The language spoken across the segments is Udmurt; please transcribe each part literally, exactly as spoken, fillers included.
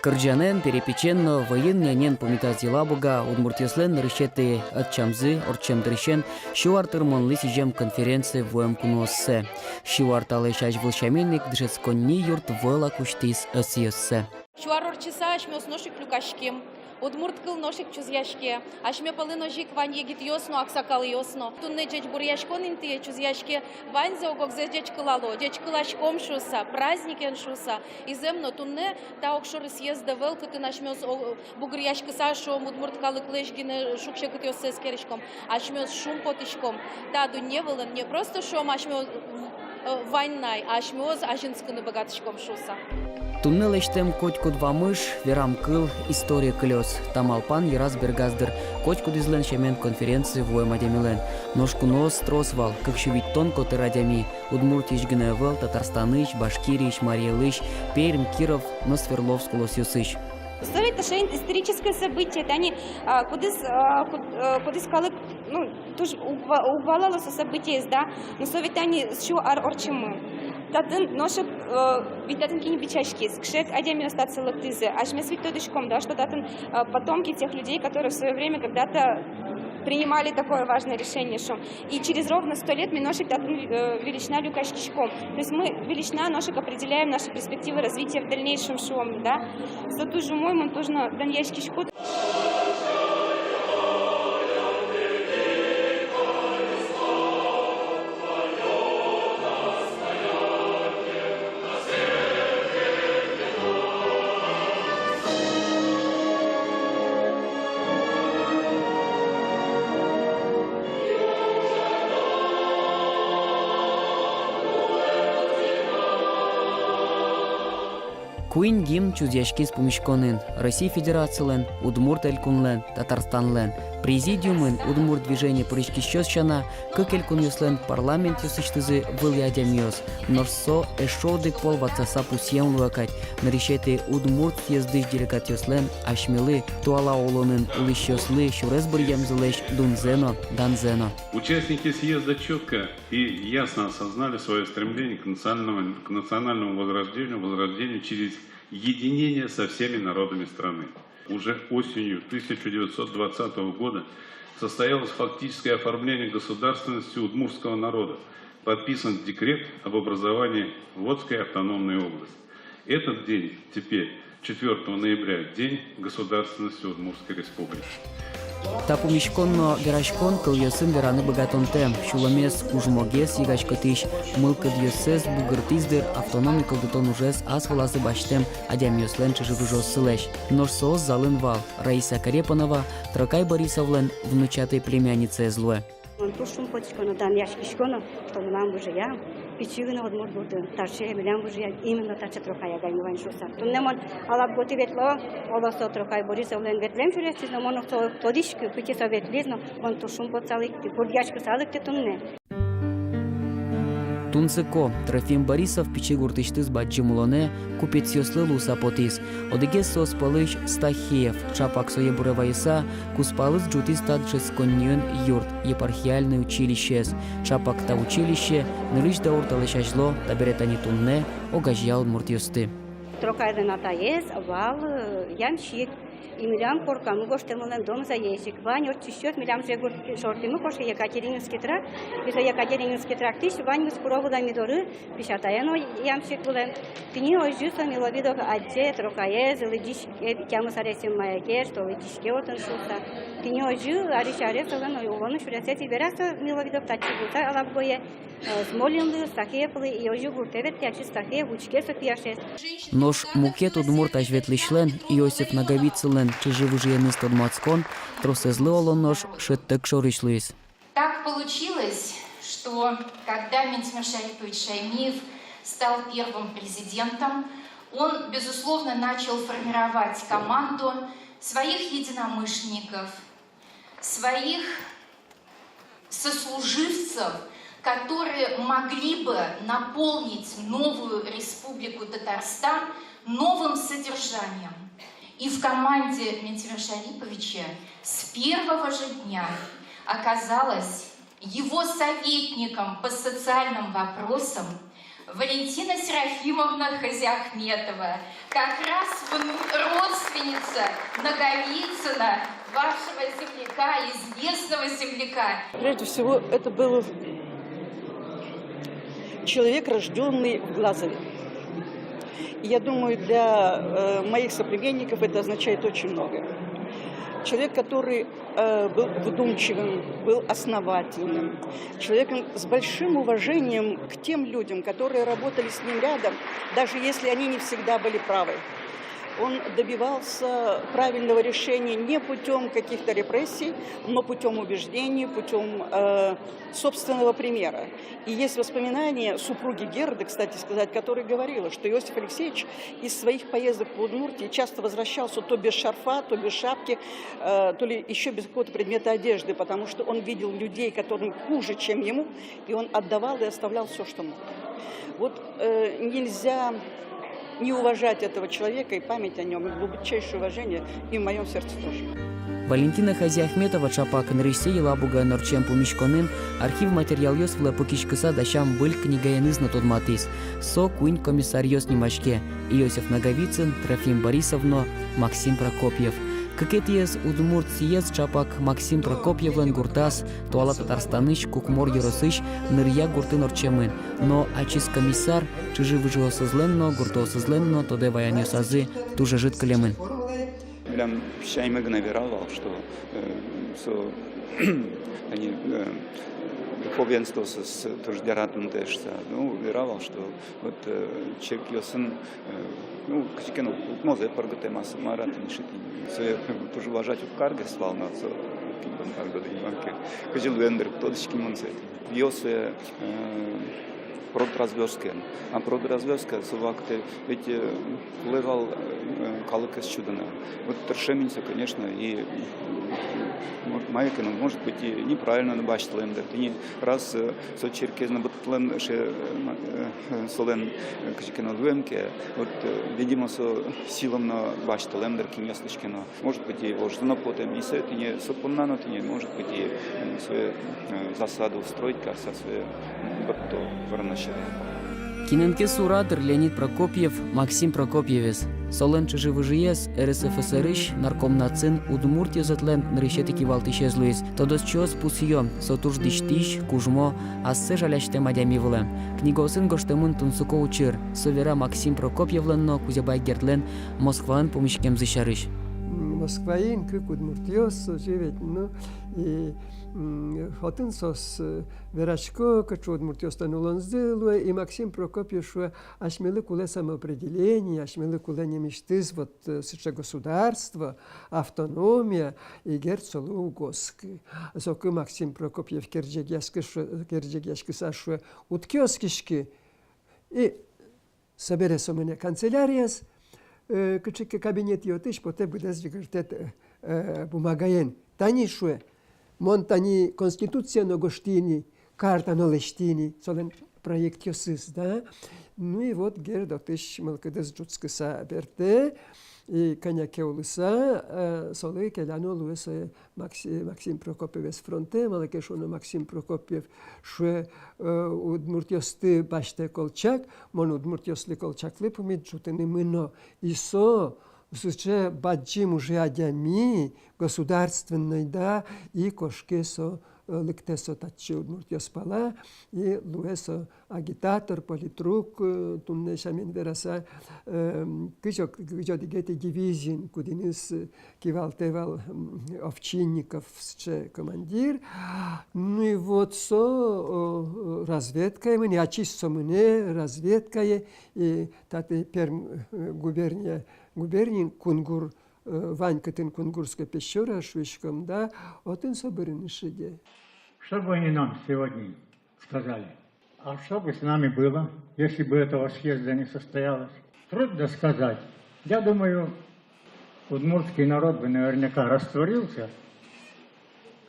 Кырӟанэн, перепечен но вӧйын нянен пумитаз Елабуга удмуртъёслэн нырысетӥ ӧтчамзы ортчем дырысен сю ар тырмонлы сӥзем конференцие вуэм кунооссэ. Сю ар талэсь азьвыл сямен ик дышетсконни юрт вӧлак усьтӥз ӧсъёссэ. Сю ар ортчыса асьмеос нош ик люкаським. Удмурт кыл нош ик чузъяське. Асьме пӧлын озьы ик вань егитъёс но, аксакалъёс но. Туннэ ӟечбуръяськон интые чузъяське, ваньзэ ог-огзэс ӟечкылало, ӟечкыласьком шуыса, праздникен шуыса. И зэм но, туннэ та огшоры съезд ӧвӧл, кытын асьмеос о-, бугыръяськыса, шуом, удмурт калыклэсь гинэ шуг-секытъёссэ эскериськом. Асьмеос шумпотӥськом. Та дунне вылын не просто, шуом, асьмеос, э, вань на, асьмеос азинскыны быгатӥськом шуыса. Туннэ лэсьтэм котькуд вамыш, верам кыл историе кылёз. Та малпан йыраз бергаз, дыр, котькудӥзлэн сямен конференцие вуэм адямилэн. Нош куноос трос вал, кык сю витьтон котыр адями. Удмуртиысь гинэ ӧвӧл, Татарстанысь, Башкириысь, Марий Элысь, Пермь, Киров но Свердловск улосъёсысь. Со ведь тоже историческое событие, тани, а, кудӥз, а, куд-, а, кудӥз калык, ну, туж уг ва-, уг валало со событиез, да, но со ведь тани сю ар ортчымы. Татын нош ик, э, ведь татын кин бичаськиз, кыӵе ик адямиос татчы лыктӥзы. Асьмеос ведь тодӥськом, да, что татын, э, потомки тех людей, которые в своё время когда-то принимали такое важное решение, шуом. И через ровно сто лет ми нош ик татын, э, выльысь на люкаськиськом. То есть мы выльысь на нош ик определяем наши перспективы развития в дальнейшем, шуом, да. Со туж умой, мон туж но данъяськисько. Куинь гимн чузъяськиз пумиськонын: Россий Федерацилэн, Удмурт Элькунлэн, Татарстанлэн. Президиумын удмурт движение пыриськисьёс сяна кык элькунъёслэн парламентъёсысьтызы вылӥ адямиос. Нош со эшшо одӥг пол ватсаса пусъем луэ кадь нырысетӥ удмурт съездысь делегатъёслэн асьмелы, туала улонын улӥсьёслы, сюрес быръемзылэсь дунзэ но, данзэ но. Участники съезда чётко и ясно осознали своё стремление к национальному, к национальному возрождению, возрождению через единение со всеми народами страны. Уже осенью тысяча девятьсот двадцатого года состоялось фактическое оформление государственности удмуртского народа, подписан декрет об образовании Вотской автономной области. Этот день теперь, четвёртого ноября, День государственности Удмуртской Республики. Та пумиськон но вераськон кылъёсын вераны быгатонтэм, сюлэмез, кужмогес йыгаськытӥсь мылкыдъёссэс бугыртӥз, дыр, автономи кылдытон ужез ас вылазы басьтэм адямиослэн чыжы-выжыоссылэсь. Нош соос залын вал. Раиса Карепанова Трокай Борисовлэн внучатый племянницаез луэ. Мон туж шумпотӥсько но, данъяськисько но, что мынам выжыям, пичи гинэ удмурт гуртын, таӵе милям выжыям, именно таӵе Трокай агай но вань шуыса. Туннэ мон Алабугатӥ ветло, оло, со Трокай Борисовлэн ветлэм сюрестӥз но, мон уг со тодӥськы, кытӥ со ветлӥз но, мон туж шумпотыса лыктӥ, бурдъяськыса лыктӥ туннэ. Тунсыко, Трофим Борисов пичи гуртысьтыз бадӟым улонэ, купецъёслы луыса потӥз. Одӥгез соос пӧлысь Стахеев, чапак сое буре вайыса, кузпалыз ӝутӥз та дышетсконниын юрт, епархиальной училищеез. Чапак та училище нырысь даур талэсь азьло, табере тани туннэ, огазея удмуртъёсты. Трокайлэн атаез вал, э, ямщик. И милям коркамы гожтэмын лэн домзаесь ик. Вань ортчисьёс милям же гурт шортымы кошке, Екатерининский тракт. И со Екатерининский трактысь ваньмыз куро вылэм ми доры, песятае но ямщик вылэм. Тӥни озьы со Миловидов адӟе Трокаез, лыдӟиське, тямыс аресъем мае ке, что лыдӟиське отын шуыса. Тӥни озьы арысь аре солэн улон сюресэз и вера со Миловидов татчы вуыса Алабугае. Э, Смолинлы, Стахеевлы, и озьы гуртэ ветлэ, ачиз Стахеев учке со пияшез. Нош мукет удмурт азьветлӥсьлэн, Иосиф Наговицынлэн, чыжы-выжыеныз тодматскон тросэзлы, оло, нош шӧдтэк шорысь луиз. Так получилось, что когда Минтимир Шарипович Шаймиев стал первым президентом, он, безусловно, начал формировать команду своих единомышленников, своих сослуживцев, которые могли бы наполнить новую Республику Татарстан новым содержанием. И в команде Минтимира Шариповича с первого же дня оказалась его советником по социальным вопросам Валентина Серафимовна Хазиахметова, как раз вну-, родственница Наговицына, вашего земляка, известного земляка. Прежде всего, это был человек, рождённый в Глазове. И я думаю, для, э, моих соплеменников это означает очень много. Человек, который, э, был вдумчивым, был основательным, человеком с большим уважением к тем людям, которые работали с ним рядом, даже если они не всегда были правы. Он добивался правильного решения не путём каких-то репрессий, но путём убеждений, путём, э, собственного примера. И есть воспоминания супруги Герды, кстати сказать, которая говорила, что Иосиф Алексеевич из своих поездок по Удмуртии часто возвращался то без шарфа, то без шапки, э, то ли ещё без какого-то предмета одежды, потому что он видел людей, которым хуже, чем ему, и он отдавал и оставлял всё, что мог. Вот, э, нельзя не уважать этого человека и память о нём, глубочайшее уважение и в моём сердце тоже. Валентина Хазиахметова ӵапак нырысьсэ Елабугаын ортчем пумиськонын архив материалъёс вылэ пыкиськыса дасям выль книгаеныз но тодматӥз. Со «Куинь комиссаръёс» нимаське: Иосиф Наговицын, Трофим Борисов но Максим Прокопьев. Кыкетӥез удмурт съезд ӵапак Максим Прокопьевлэн гуртаз, туала Татарстанысь Кукмор ёросысь Нырья гуртын ортчемын. Но ачиз комиссар чыжы-выжыосызлэн но, гуртоосызлэн но тодэ ваёнъёсазы туж ӧжыт кылемын. Милям пичи аймы гинэ верало, что, э, со, они, э, духовенствоосыз туж яратымтэ шуса. Ну, верало, что вот, э, черкъёсын, э, ну, кызьы ке но, укмозэ пӧргытэмаз, мар-а тӥни шуыса. Сое туж уважать уг каргес вал на, со, кин бон каргоды, ниман ке, кызьы луэм дыр, уг тодӥськы мон сое. Ёсэ, э, продразверстка. А продразверстка со вакытэ ведь, э, кулэ вал, э, калыкез сюдыны. Вот тыршем ини со, конечно, и, м, мо-, мае ке но, может быть, и неправильно но басьтылэм дыр. Тӥни раз, э, со черкез но быдтылэм, ше, э, ма-, э, солэн, э, кызьы ке но луэм ке, вот, э, видимо, со силам но басьтылэм дыр, кинъёслэсь ке но. Может быть, и вожзы но потэм, и сое тӥни, со понна но тӥни, может быть, и, м, сое, э, засаду устроить карыса, сое, м, быдто вырыны сярысь. Кинэн ке сура, дыр, Леонид Прокопьев Максим Прокопьевез. Солэн чыжы-выжыез РСФСР-ысь наркомнацын удмурт ёзэтлэн нырысетӥ кивалтӥсез луиз. Тодосчиос пусъё: со туж дӥсьтӥсь, кужмо, ассэ жалясьтэм адями вылэм. Книгаосын гожтэмын тунсыко учыр. Со вера Максим Прокопьевлэн но Кузебай Гердлэн Москваын пумиськемзы сярысь. М, Москваын кык удмуртъёс озьы ведь, ну, и, м, отын соос, э, верасько, кыӵе удмуртъёслэн улонзы луэ, и Максим Прокопьев шуэ: асьмелы кулэ самоопределение, асьмелы кулэ нимысьтыз вот, э, сыӵе государство, автономия, и Герд солы уг оскы. Соку Максим Прокопьев керӟегъяськы-, шуэ, керӟегъяськыса шуэ: уд ке оскиськы. И собере со мынэ канцелярияз, э, кыӵе ке кабинетъёсысь, потэ быдэс ӟыгыртэ, э, бумагаен. Тани, шуэ, мон тани конституция но гожтӥ ини, карта но лэсьтӥ ини, солэн проектъёсыз, да. Ну и вот Герд отысь мылкыдыз ӝутскыса бертэ, и кӧня ке улыса, э, солы келяно луэ сое Макси-, Максим Прокопьевез фронтэ, малы ке шуоно Максим Прокопьев шуэ, э, удмуртъёсты басьтэ Колчак, мон удмуртъёслы Колчаклы пумит ӝутыны мыно. И со сыӵе бадӟым уже адями, государственной, да, и кошке со, э, лыктэ со татчы удмуртъёс пала, и луэ со агитатор, политрук, э, туннэ сямен вераса, э, кызь ог-, кызь одӥгетӥ дивизиын, кудӥныз, э, кивалтэ вал, м, Овчинников, сыӵе командир. Ну и вот со, э, разведкае мынэ, ачиз со мынэ разведкае, и татын Пермь, э, губерния, губерниын Кунгур, э, вань, кытын Кунгурская пещера шуиськом, да, отын со бырыны шедьтэ. Что бы они нам сегодня сказали? А что бы с нами было, если бы этого съезда не состоялось? Трудно сказать. Я думаю, удмуртский народ бы наверняка растворился,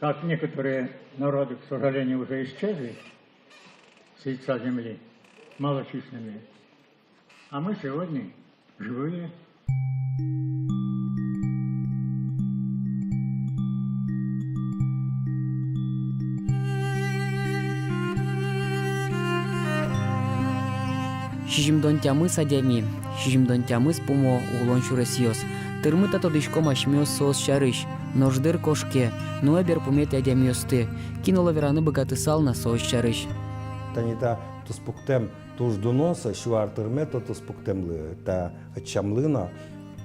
как некоторые народы, к сожалению, уже исчезли с лица земли, малочисленные. А мы сегодня живые. Сизьымдон тямыс адями, сизьымдон тямыс пумо улон сюресъёс. Тырмы-а тодӥськом асьмеос соос сярысь? Нош дыр кошке, нуэ берпуметӥ адямиосты. Кин оло вераны быгатысал на соос сярысь? Тани та туспуктэм туж дуно со, сю ар тырме та туспуктэмлы, та ӧтчамлы но.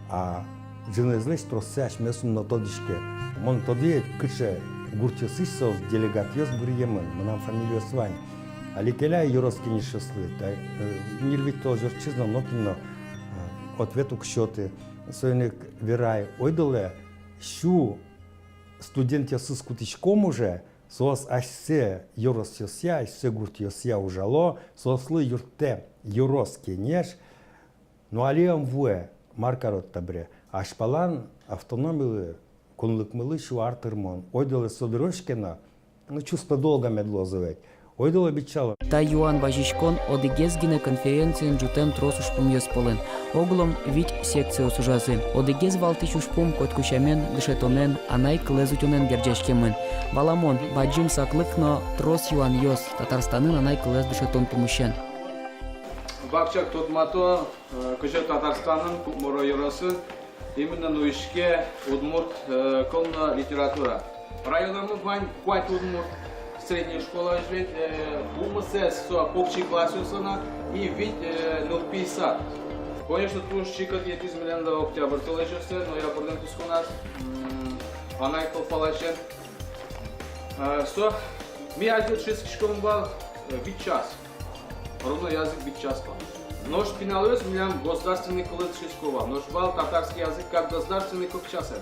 А ӝынызлэсь троссэ асьмеос ум но тодӥське. Мон тодӥ ведь, кыӵе гуртъёсысь соос, делегатъёс, быръемын, мынам фамилиос вань. Али келяй ёрос кенешъёслы, та, э, ньыль-вить толэзь ортчиз но, нокин но, э, ответ уг сёты. Соин ик верай, ойдолэ сю студентъёсыз кутӥськом уже, соос асьсэ ёросъёсъя, асьсэ гуртъёсъя ужало, соослы юрттэ ёрос кенеш. Но али ӧм вуэ, мар карод табере. Азьпалан автономилы, кунлыкмылы сю ар тырмон. Ойдолэ со дырозь ке но, ну, чувство долга мед луоз ведь. Ойдолэ бичало. Та юан вазиськон одӥгез гинэ конференциын ӝутэм трос ужпумъёс пӧлын. Огъя вить секциос ужазы. Одӥгез валтӥсь ужпум котьку сямен дышетонэн, анай кылэз утёнэн герӟаськемын. Валамон, бадӟым саклык но трос юанъёс Татарстанын анай кылэз дышетон пумысен. Вакчияк тодмато, э, кызьы Татарстанын, Кукмор ёросын именно нуиське удмурт, э, кыл но литература. Районамы вань куать удмурт средней школа, ведь, э, укмысэз со покчи классъёслэн но, и вить, э, нылпи сад. Конечно, туж чикыт йӧтӥз милемлы октябрь толэзьёсы, ноябрьлэн кутсконаз, м, анай кыл паласен. Э, со, ми азьло дышетскиськом вал, э, вить час. Родной язык вить час вал. Нош пиналъёс милям государственный кылэз дышетско вал. Нош вал татарский язык как государственный кык часэн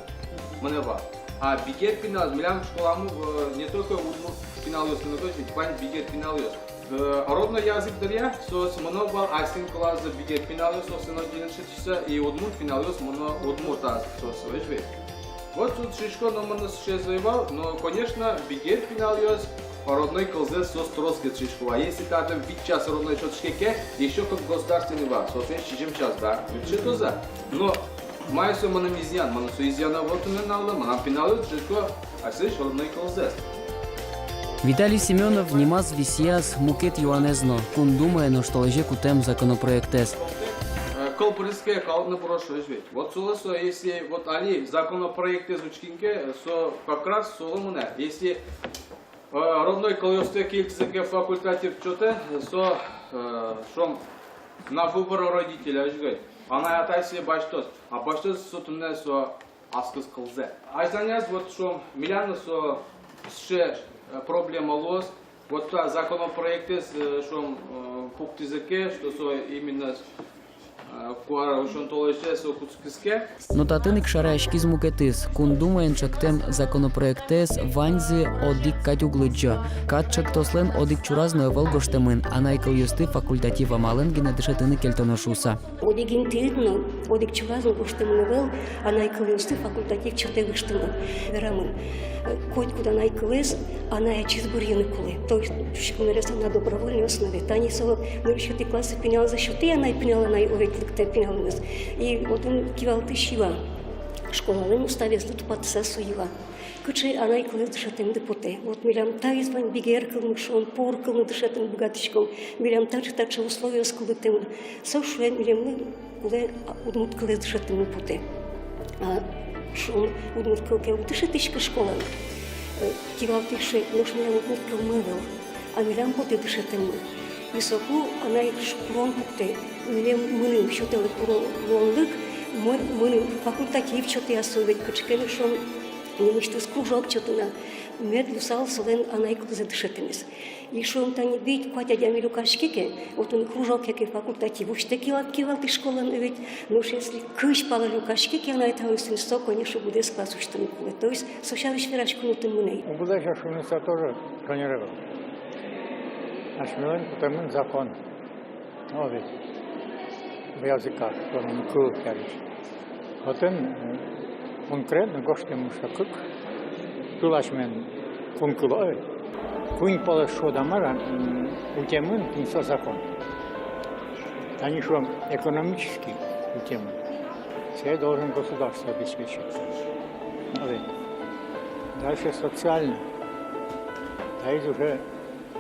мынэ вал. А бигер пиналъёс, милям школамы, э, не только удмурт пиналъёс, но тоже вань бигер пиналъёс. Э, родной язык дыръя соос мыно вал асьсэлэн кылазы бигер пиналъёс, соосын отдельно дышетӥсько, и удмурт пиналъёс мыно удмурт язык соос, озьы ведь. Вот со дышетскон номыр но сыӵеез ӧй вал, но, конечно, бигер пиналъёс родной кылзэс соос тросгес дышетско вал. Если татын вить час родной дышетске ке, ещё кык государственный вал, соослэн сизьым час, да, дышетозы. Но мае со мыным изъян, мыным со изъян ӧвӧл туннэ нуналлы, мынам пиналъёс дышетско асьсэлэсь родной кылзэс. Виталий Семёнов нимаз висъяз мукет юанэз но, Кун Думае нош толэзе кутэм законопроектэз. Э, кыл пыриське, калык но пыроз, озьы ведь. Вот солы со, если вот али законопроектэз учкиське ке, со как раз солы мынэ. Если, э, родной кылъёсты кельтӥзы ке факультатив чотэ, со, э, шуом, на выбор родителя, озьы ведь. Анай-атайсэ басьтоз, а басьтоз со туннэ со аскыз кылзэ. Азьланяз вот, шуом, милям но со сыӵе, э, проблема луоз. Вот та законопроектэз, э, шуом, э, пуктӥзы ке, что со именно, э, куара усён толэзе со кутскиз ке. Но татын ик шараяськиз мукетыз. Кун Думаын чакламтэм законопроектэз ваньзы одӥг кадь уг лыдӟо. Кат ӵектослэн одӥг чураз но ӧвӧл гожтэмын, анай кылъёсты факультатив амалэн гинэ дышетыны кельтоно шуыса. Одӥг интыын но, одӥг чураз но гожтэмын ӧвӧл анай кылъёсты факультатив чотэ гожтэмын. Верамын, э, котькуд анай кылэз анай-ачиз бырйыны кулэ. То есть, шуиськом, на добровольной основе. Тани со нырысетӥ классэ пиналзэ сётӥ анай пинал, анай, о, ведь лыктэ пиналмес. И отын кивалтӥсь юа, школалэн уставезлы тупатыса со юа. Кыӵе анай кылэз дышетэмды потэ. Вот милям таиз вань бигер кылмы, шуом, пор кылмы дышетыны быгатӥськом. Милям таӵе, таӵе условиос кылдытэмын. Со шуэ, милемлы кулэ, а, удмурт кылэз дышетэммы потэ. А, шуом, удмурт кыл ке уг дышетӥськы школаын, э, кивалтӥсь шуэ, нош милям удмурт кылмы ӧвӧл. А милям потэ дышетэммы. И соку анай курон пуктэ, милем, мыным сётэлэ курон, куронлык, мон, мыным факультатив чотэ, а со ведь кыӵе ке но, шуом, нимысьтыз кружок чотэ на, мед луысал солэн анай кылзэ дышетэмез. И, шуом, тани вить-куать адями люкаське ке, отын кружок яке факультатив усьтэ кивал-, кивалтӥсь школаын ведь, нош если кызь пала люкаське ке анай-атайёсын, со, конечно, быдэс класс усьтыны кулэ. То есть со сярысь вераськон отын мынэ. Уг лэся шуыны со тоже шонер ӧвӧл. Асьмелэн кутэмын закон. О, ведь. В языках, шуом, кыл сярысь. Отын, э, конкретно гожтэмын, что кык кыл асьмелэн, кун кыл, ой, куинь полэс, шуод-а, мар-а, м, утемын, тӥни со закон. Тани, шуом, экономически утемын. Сое должен государство обеспечить. О, ведь. Дальше социально. Таиз уже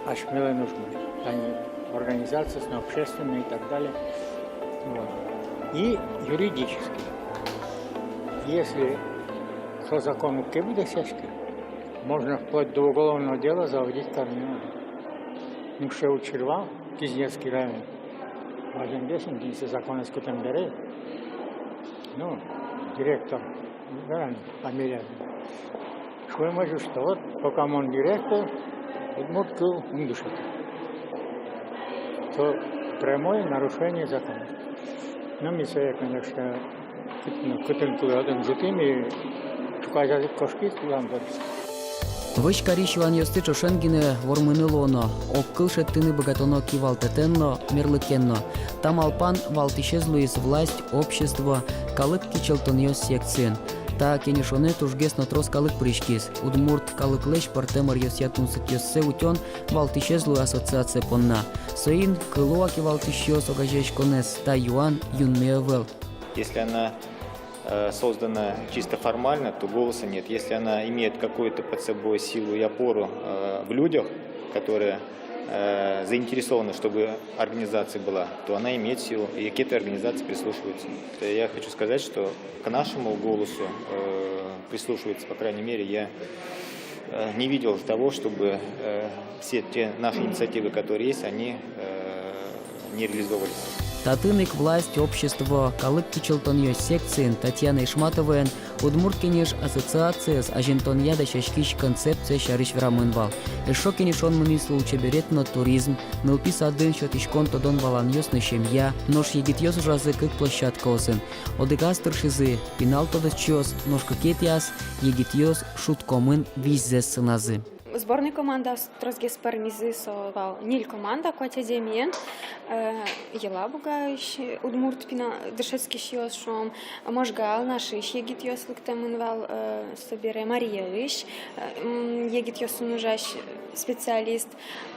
асьмелэн ужмы. Тани организациос, но общественные и так далее. Вот. И юридически. Если со закон уг ке быдэсъяськы, можно вплоть до уголовного дела заводить карыны. Нош учыр вал Кизнецкий район. Вазенгес ини, тӥни со законэз кутэм бере. Ну, директор, да, фамилия. Шуэмез, что вот, пока мон директор, удмурт кыл ум дышетэ. То прямое нарушение закона. Но ми сое, конечно, кытын, кытын кулэ, отын ӝутӥм и ӵуказе кошкиз кулэ ам доры. Вӧсь карись юанъёсты ӵошен гинэ вормыны луоно, огкыл шедьтыны быгатоно кивалтэтэн но, мерлыкен но. Та малпан валтӥсез луиз власть, общество, калык кичӧлтонъёс секциын. Та кенешонэ тужгес но трос калык пыриськиз. Удмурт калыклэсь пӧртэм ӧръёсъя тунсыкъёссэ утён валтӥсез луэ ассоциация понна. Соин кылуа кивалтӥсьёс огазеяськонэз та юан юнме ӧвӧл. Если она, э, создана чисто формально, то «Голоса» нет. Если она имеет какую-то под собой силу и опору, э, в людях, которые, э, заинтересованы, чтобы организация была, то она имеет силу, и к этой организации прислушиваются. Я хочу сказать, что к нашему «Голосу», э, прислушиваются, по крайней мере, я, э, не видел того, чтобы, э, все те наши инициативы, которые есть, они, э, не реализовывались. Татын ик власть, общество, калык кичӧлтонъёс секциын Татьяна Ишматоваен «Удмурт Кенеш» ассоциациез азинтонъя дасяськись концепция сярысь верамын вал. Эшшо кенешон мынӥз лулчеберет но туризм, нылпи садын сётӥськон тодон-валанъёс но семья, нош егитъёс ужазы кык площадкаосын. Одӥгаз тыршизы пинал тодосчиос, нош кыкетӥяз егитъёс шудкомын визьзэс сыназы. Сборной командаос тросгес пӧрмизы, со вал ньыль команда, куать адямиен, э, Елабугаысь удмурт пина-, дышетскисьёс, шуом, Можга, Алнашысь егитъёс лыктэмын вал, э, собере Мариысь, э, м, егитъёсын ужась специалист,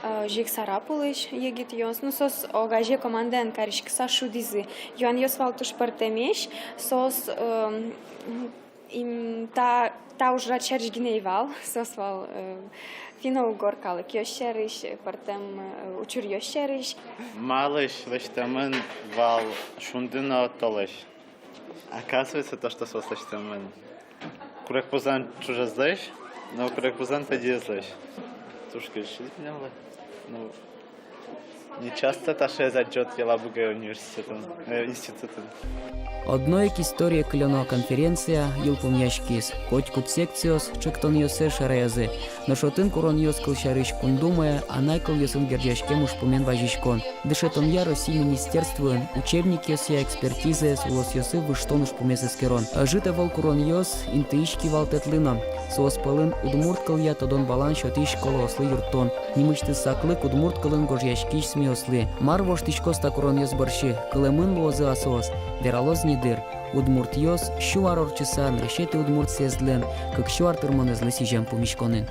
э, озьы ик Сарапулысь егитъёс. Ну, соос огазе командаен кариськыса шудӥзы. Юанъёс вал туж пӧртэмесь, соос, э, м, Им, та, та ужрад сярысь гинэ ӧй вал, соос вал, э, финно-угор калыкъёс сярысь, э, пӧртэм, э, учыръёс сярысь. Малысь лэсьтэмын вал шунды но толэзь? Оказывается, то, что соос лэсьтэмын курегпузан ӵужезлэсь, но курегпузан пыдезлэсь. Туж кельшиз милемлы. Ну, не часто таӵеез адӟод Елабуга университетын, э, институтын. Одно ик историе кылёно конференция йылпумъяськиз. Котькуд секциос ӵектонъёссэс шараязы. Нош отын куронъёс, кылсярысь, кун думае анай кылъёсын герӟаськем ужпумен вазиськон. Дышетонъя Россиысь министерствоын учебникъёсъя экспертизаез улосъёсы выжтон ужпумез эскерон. Ӧжыт ӧвӧл куронъёс интыысь кивалтэтлы но. Соос пӧлын удмурт кылъя тодон-валан сётӥсь школаослы юрттон. Нимысьтыз саклык удмурт кылын гожъяськись СМИ-ослы. Мар воштӥськоз та куронъёс бӧрсьы, кылэмын луозы-а соос, вералоз ни дыр. Удмуртъёс сю ар ортчыса нырысетӥ удмурт съездлэн кык сю ар тырмонэзлы сӥзем пумиськонын.